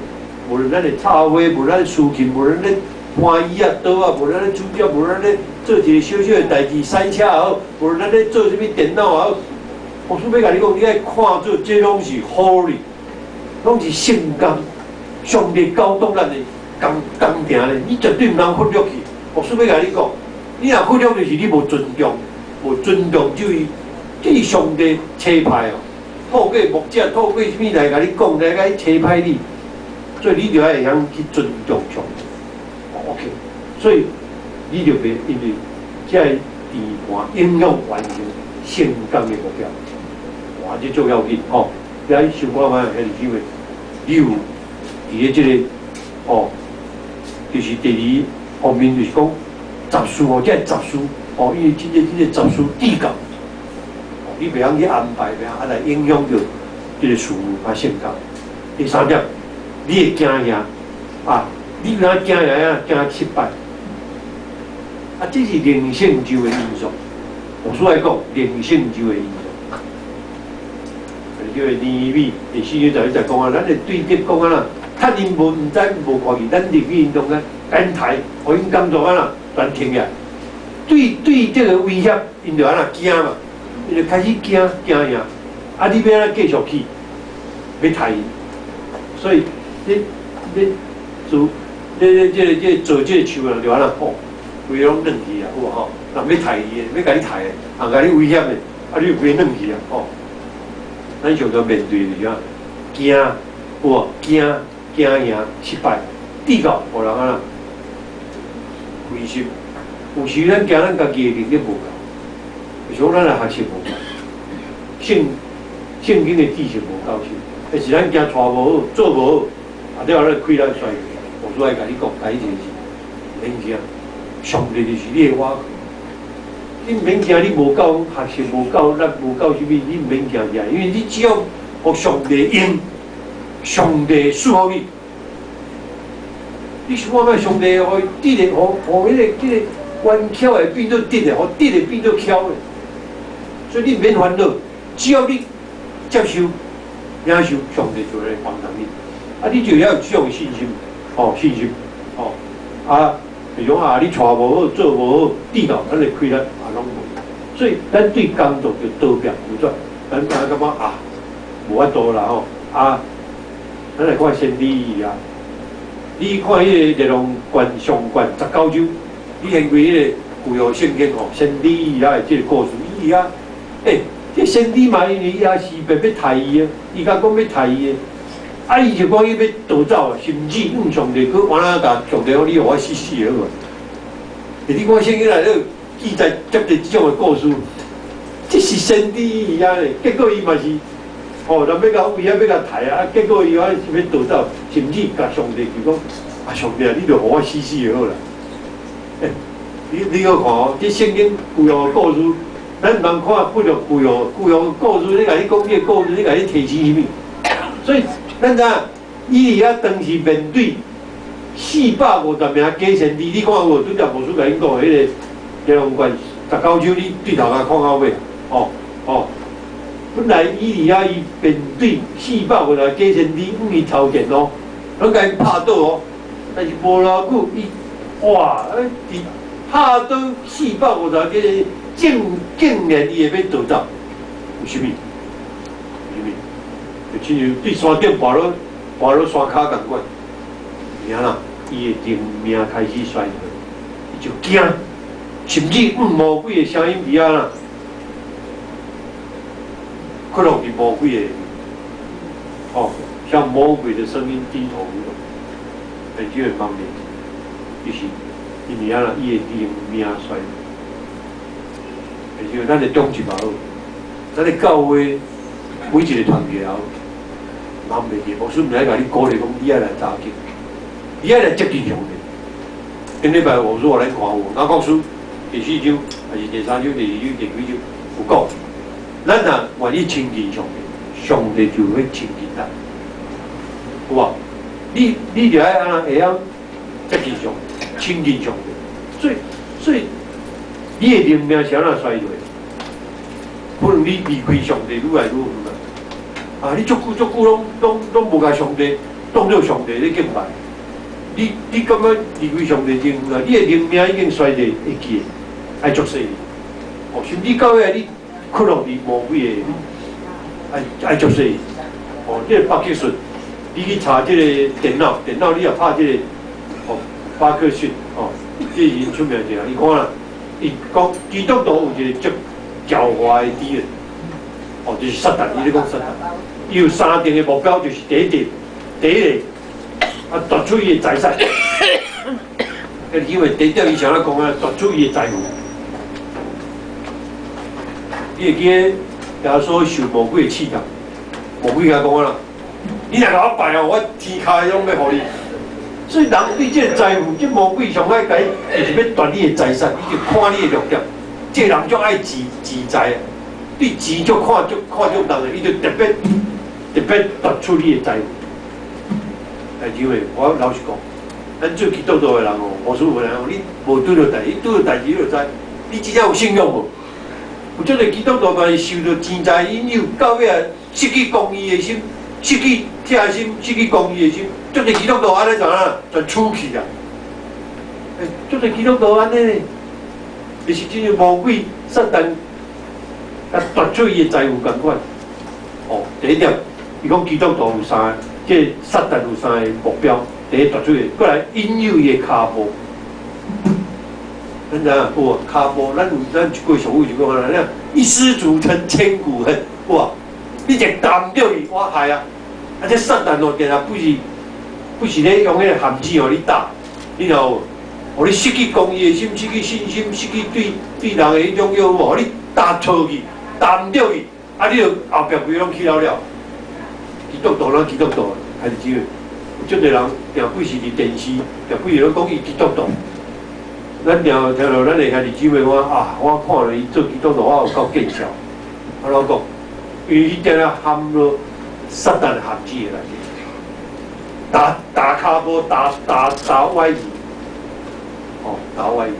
無論咱咧插花，無論咱司琴，無論咧搬椅仔桌仔，無論咱咧煮食，無論咱咧做一個小小的代誌，洗車也好，無論咱咧做啥物電腦也好，牧師欲共你講，你愛看做這攏是 holy，攏是聖工，上帝交託咱的工工程咧，你絕對毋通忽略去。牧師欲共你講，你若忽略就是你無尊重，無尊重這位，這是上帝差派哦，透過牧者，透過啥物來共你講，來共你差派你，所以你就愛會曉去尊重上帝。OK，所以你就袂因為這个地盤影響環境。成功的目標。哇，這足要緊吼！你愛想看覓，兄弟姊妹，你有佇咧這個吼，就是第二方面，就是講雜事吼，這雜事吼，因為真正真正雜事計較，你袂曉去安排，袂曉啊來影響著這個事務較成功。第三點，你會驚贏啊？你若驚贏啊，驚失敗啊？這是靈性上的因素。我說來講，靈性上的因素。叫尼米第四章就在講啊，咱會對敵講啊啦，趁𪜶無毋知無看見，咱入去𪜶中間，共𪜶刣，予𪜶工作啊啦，全停起。對對，這個威脅，𪜶就按怎驚嘛？𪜶就開始驚驚贏。啊，你欲按怎繼續去？欲刣𪜶？所以你你做你你這個這個做這個樹人就按怎吼，規个攏軟去啊，有無吼？人欲刣伊的，欲共你刣的，人共你威脅的，啊，你就規個軟去啊，吼。咱常常面對就是啥？驚，有無？驚驚贏失敗，跌到予人按怎灰心。有時咱驚咱家己的能力無夠，就是講咱的學習無夠，聖經的知識無夠深，還是咱驚帶無好，做無好，啊，了後咱氣力衰退。我主愛共你講，共你提醒，免驚，上帝就是你的倚靠。你毋免驚，你無夠學習，無夠力，無夠啥物，你毋免驚驚，因為你只要予上帝用，上帝賜福你。你想看覓上帝予伊直的，予予彼個這個彎曲的變做直的，予直的變做翹的。所以你毋免煩惱，只要你接受、領受，上帝就會來幫助你。啊，你就要有這種信心，哦，信心，哦，啊。就講啊，你帶無好，做無好，跌倒，咱的氣力也攏無。所以咱對工作就逃避拒絕，咱感覺啊，無法度啦吼。啊，咱來看先知啊，你看彼個列王紀上卷19章，你現為彼個舊約聖經吼，先知以利亞的這個故事，伊啊，欸，這先知嘛，因為亞洗別欲刣伊啊，伊共講欲刣伊的。啊！伊就講伊欲逃走，甚至向上帝閣按怎共上帝講，你予我死死好無？欸，你看聖經內底記載接著這種的故事，這是先知伊啊咧，結果伊嘛是，吼，人欲共威脅欲共刣啊，結果伊還是欲逃走，甚至共上帝求講：啊，上帝啊，你著予我死死就好啦。欸，你閣看哦，這聖經舊約的故事，咱毋通看忽略舊約故事，你共你講這個故事，你共你提醒啥物？所以。咱知影，以利亞當時面對450名假先知，你看有無？拄才牧師共恁講的彼個列王紀19章，你對頭共看到尾？哦哦，本來以利亞伊面對450假先知，向伊頭前哦，攏共𪜶拍倒哦。但是無偌久，伊哇，佇拍倒450假先知，竟然伊會欲逃走，為啥物？為啥物？就親像對山頂跋落山跤仝款，爾啦，伊的靈命開始衰退，伊就驚，甚至向魔鬼的聲音佇遐啦，屈服佇魔鬼的，哦，向魔鬼的聲音低頭，欸，這個方面，就是因為按怎，伊的靈命衰退，欸，就咱的長執也好，咱的教會每一個團體也好。茫袂記，牧師毋是愛共你鼓勵講，你愛來查經，你愛來接近上帝。頂禮拜牧師予咱看有雅各書第四章，還是第三章、第二章、第幾章有講，咱若願意親近上帝，上帝就會親近咱，有無？你就愛按怎會曉接近上帝，親近上帝。所以你的靈命是按怎衰退？可能你離開上帝愈來愈遠啊！啊！你足久足久攏無共上帝當做上帝咧敬拜，你感覺離開上帝真遠啊？你的靈命已經衰退，會記得愛足細膩。哦，甚至到尾你屈服佇魔鬼的，愛足細膩。哦，這個巴克遜，你去查這個電腦，電腦你若拍這個哦，巴克遜哦，這是𪜶出名一個，伊看啦，伊講基督徒有一個足狡猾的敵人，哦，就是撒旦，伊咧講撒旦。伊有三重的目標，就是第一點，第一個啊，奪取伊的財產。因為第一點伊想咧講啊，奪取伊的財富。你會記得耶穌受魔鬼的試探，魔鬼共伊講啦，你若共我拜哦，我天跤攏欲予你。所以人對這个財富，這魔鬼上愛共伊，就是欲奪你的財產，伊就看你的弱點。這个人足愛錢錢財，對錢足看足看足重的，伊就特別特別奪取你的財富。但是因為我老實講，咱做基督徒的人哦，無輸的人哦，你無拄著代誌，你拄著代誌你就知，你真正有信仰無？有足濟基督徒嘛是受著錢財引誘，到尾啊失去公義的心，失去疼心，失去公義的心，足濟基督徒按呢怎啊，全出去啊！欸，足濟基督徒按呢，就是真正魔鬼撒旦共奪取伊的財富仝款。哦，第一點，伊講基督徒有三个，這个撒旦有三个目標，第一奪取的，過來引誘伊的跤步。咱知影有無？跤步，咱有咱一句俗語就講啊，一失足成千古恨，有無？你一踏著伊，我害啊！啊，這撒旦哦，定定不是不是咧用彼个陷阱予你踏，你知無？予你失去公義的心，失去信心，失去對對人的彼種有無？予你踏錯去，踏毋著去，啊！你就後壁規攏去了了。基督徒咱基督徒，還是只有足濟人定幾時佇電視，定幾時攏講伊基督徒。咱定聽著咱的兄弟姊妹講啊，我看著伊做基督徒，我有夠見笑。按怎講？因為伊定定陷入撒旦的陷阱內底，踏踏跤步，踏踏踏歪去，哦，踏歪去。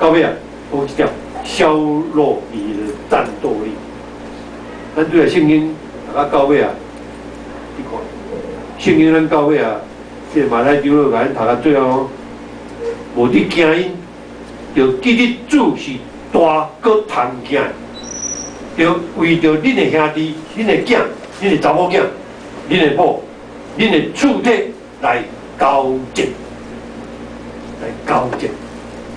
到尾啊，講一點，削弱你的戰鬥力。咱對聖經讀到尾啊，你看，聖經咱到尾啊，這個馬太長老共咱讀到最後，無你驚𪜶，著記得主是大閣通驚，著為著恁的兄弟、恁的囝、恁的查某囝、恁的某、恁的厝體來交戰，來交戰。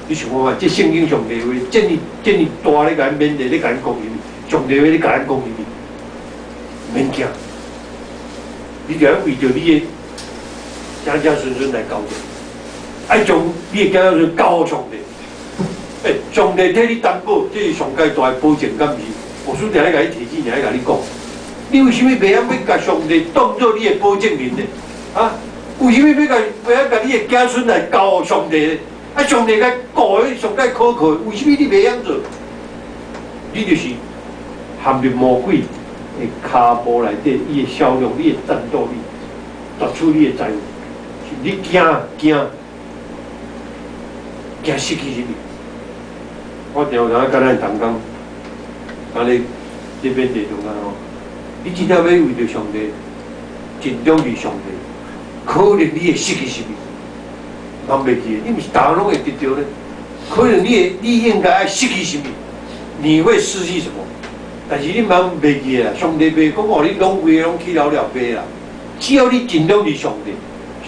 你想看覓？這聖經上帝話，這爾這爾大咧，共咱勉勵，咧共咱講啥物？上帝話咧共咱講啥物？免驚，你著愛為著你的子子孫孫來交戰，愛將你的子子孫孫交予上帝。欸，上帝替你擔保，這是上蓋大的保證，敢毋是？牧師定咧共你提醒，定咧共你講，你為啥物袂曉欲共上帝當做你的保證人呢？啊？為啥物欲共袂曉共你的子孫來交予上帝呢？啊，上帝共顧，上蓋可靠，為啥物你袂曉做？你就是陷入魔鬼的跤步內底，伊會削弱你的戰鬥力，奪取你的財富。你驚驚驚失去啥物？我定有當佮咱同工，按呢這邊地中間吼，你真正欲為著上帝，盡忠於上帝，可能你會失去啥物？茫袂記，你毋是逐項攏會得著呢？可能你會，你應該愛失去啥物？你會失去什麼？但是你茫袂記啦，上帝袂講哦，你攏規个攏去了了袂啦。只要你盡忠於上帝，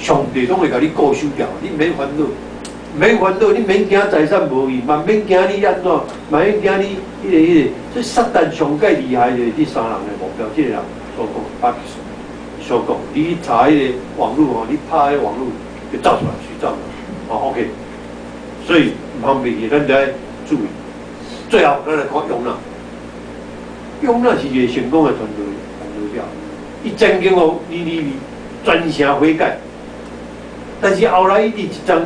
上帝攏會共你顧守牢，你免煩惱，免煩惱，你免驚財產無去，嘛免驚你按怎，嘛免驚你彼个彼个。這撒旦上蓋厲害就是這三人的目標，這个人所講，巴基斯所講，你查彼个網路吼，你拍彼個網路就走出來，隨走出來。哦，OK。所以毋通袂記，咱著愛注意。最後，咱來看約拿。約拿是一個成功的傳道傳道者，伊曾經予尼尼微全城悔改，但是後來伊佇一陣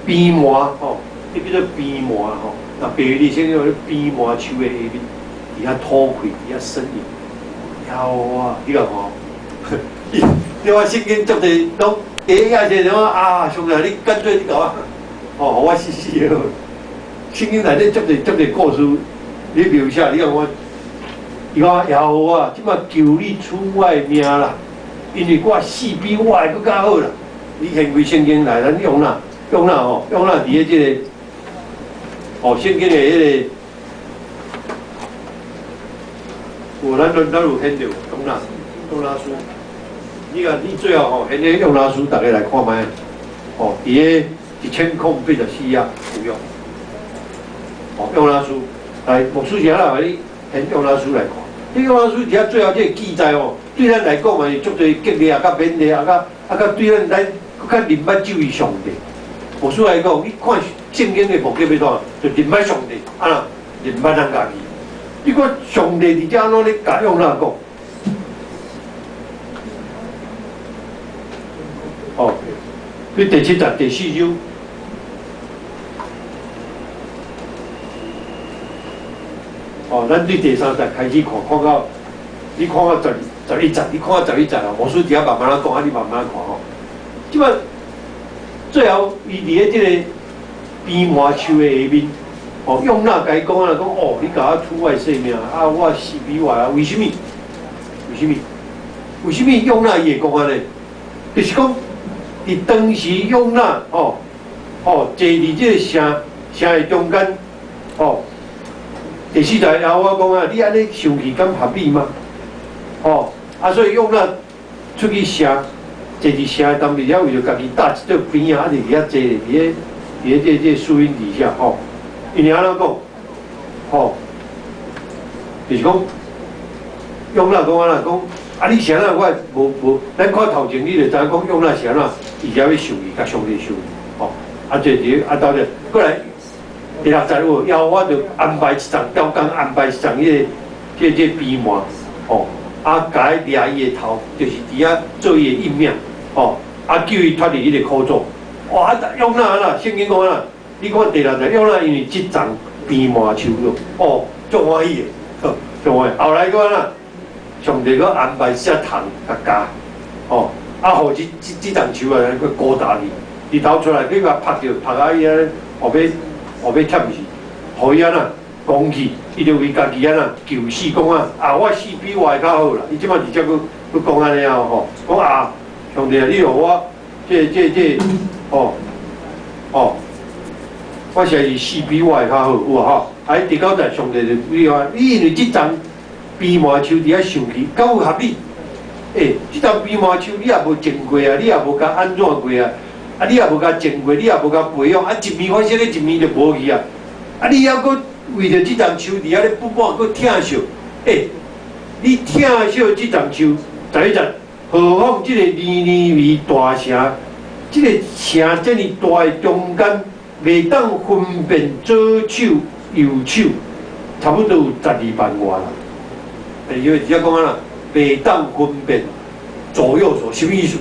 彼個蓖麻吼，這叫做蓖麻吼，那白日先叫做蓖麻樹的下面，佇遐吐氣，佇遐呻吟，耶和華，你共看，你看聖經足濟攏第一下就講啊，上帝，你乾脆你共我，哦，予我死死好。聖經內底足濟足濟故事，你描寫，你共看，伊講耶和華，這馬求你取我的命啦，因為我死比我的閣較好啦。你掀開聖經來，咱約拿，約拿吼，約拿佇咧這个，哦，聖經的彼个，有咱咱咱有掀著約拿，約拿書。你看，你最後吼，掀咧約拿書，逐家來看覓，哦，佇咧1084頁有約。哦，約拿書，來，牧師先來予你掀約拿書來看。這約拿書佇遐最後這个記載哦，對咱來講嘛是足濟激勵啊，佮勉勵啊，佮啊佮對咱咱閣較認捌這位上帝。牧師來講，你看聖經的目的欲創啥？就認捌上帝，啊若認捌咱家己。你看上帝佇遮按怎咧共約拿講？哦，你第七節第四章。哦，咱對第三節開始看，看到你看到11節，你看到十一節啊，牧師佇遐慢慢仔講，啊，你慢慢看吼。這擺最後，伊佇咧這个蓖麻樹的下面，哦，約拿共伊講啊，講哦，你共我取我的性命，啊，我死比活啊，為啥物？為啥物？為啥物約拿伊會講按呢？就是講，佇當時約拿，吼，吼，坐佇這个城城的中間，吼。第四節，耶和華講啊，你按呢生氣敢合理嗎？吼，啊，所以約拿出去城，坐佇城的東邊遐，為著家己搭一座棚仔，啊，佇遐坐咧，佇咧這樹蔭底下，吼。𪜶按怎講？吼，就是講約拿講按怎講？啊，你是按怎？我無無，咱看頭前你就知影講約拿是按怎，伊才欲受氣，共上帝受氣，吼。啊，這佇啊，到咧過來。第六節有，耶和華就安排一叢，刁工安排一叢彼个，這蓖麻，吼，啊，共伊掠伊的頭，就是佇遐做伊的應命，吼，啊，救伊脫離彼个苦楚。哇，啊，約拿按怎？聖經講按怎？你看第六節，約拿因為這叢蓖麻樹咯，哦，足歡喜的，足歡喜。後來閣按怎？上帝閣安排一隻蟲共咬，吼，啊，予這叢樹啊，閣孤單去，日頭出來，去共拍著，拍啊伊按呢，後尾。後尾忝死，予伊按怎講起，伊就為家己按怎求死，講啊，啊，我死比活較好啦。伊這擺直接閣閣講按呢啊吼，講啊，上帝啊，你予我這，吼吼，我實在是死比活較好，有無吼？啊，第九節上帝就你話，你因為這叢蓖麻樹佇遐受氣，敢有合理？欸，這叢蓖麻樹你也無種過啊，你也無共按怎過啊？啊！你也無共種過，你也無共培養，啊！一暝發生咧，一暝就無去啊！啊！你猶閣為著這叢樹佇遐咧不滿，閣疼惜，欸！你疼惜這叢樹，11節，何況這個尼尼微大城，這个城遮爾大的中間，袂當分辨左手右手，差不多有12萬外人。欸，因為直接講啊啦，袂當分辨左右手，啥物意思？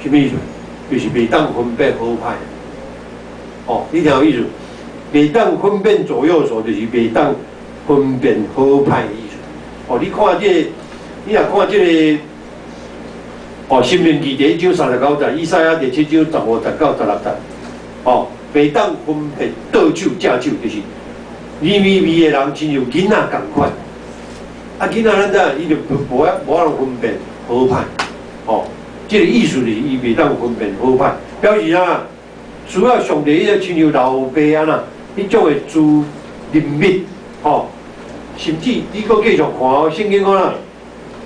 啥物意思？就是袂當分辨好歹，哦，你聽有意思？袂當分辨左右手，就是袂當分辨好歹的意思。哦，你看這個，你若看這個，哦，《申命記》第一章39節，《以賽亞》第七章15節到16節，哦，袂當分辨倒手正手，就是尼尼微的人親像囡仔仝款。啊，囡仔咱知影，伊就無法無法度分辨好歹，哦。這个意思就是伊袂當分辨好歹，表示啥？需要上帝彼个親像老爸按怎，彼種的慈憐憫，吼，甚至你閣繼續看哦，聖經講啦，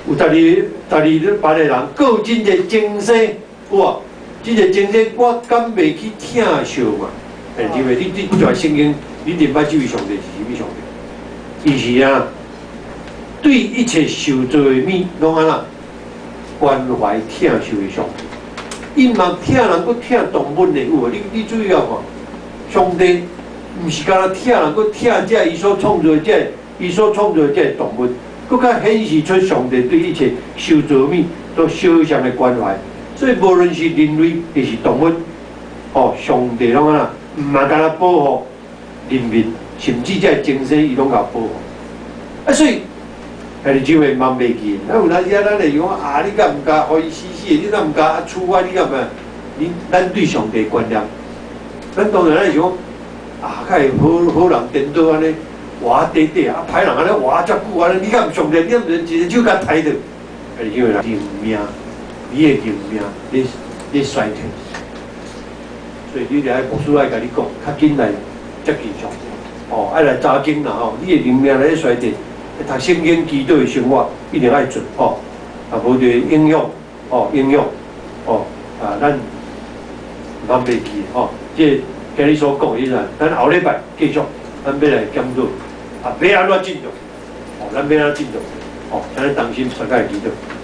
有12萬個人，閣有真濟精生，有無？真濟精生，我敢袂去疼惜嘛？欸，因為你在聖經，你認捌這位上帝是啥物上帝？伊是啊，對一切受造的物攏按怎？關懷疼惜的上帝，伊嘛疼人，閣疼動物呢？有無？你注意啊看，上帝毋是干焦疼人，閣疼這伊所創造的這伊所創造的這動物，閣較顯示出上帝對一切受造物都相像的關懷。所以無論是人類抑是動物，哦，上帝攏按怎？毋嘛干焦保護人民，甚至這精神伊攏共保護。啊，所以。兄弟姊妹嘛袂記，啊有當時啊，咱會講啊，你敢毋共予伊死死的？你敢毋共啊處罰？你敢毋？你咱對上帝觀念，咱當然咱會想講啊，較會好好人顛倒按呢，活短短啊，歹人按呢活遮久按呢，你敢毋上帝？你敢毋一个手共刣著？兄弟姊妹啦，認命，你的認命，咧衰退，所以你著愛牧師愛共你講，較緊來接近上帝，哦，愛來查經啦吼，你的靈命咧衰退。讀聖經、祈禱的生活一定愛做吼，啊，無就會影響吼，影響吼啊，咱毋通袂記吼。這個今日所講的意思，咱後禮拜繼續，咱欲來檢討啊，欲按怎進度？哦，咱欲按怎進度？哦，請咱同心相佮祈禱。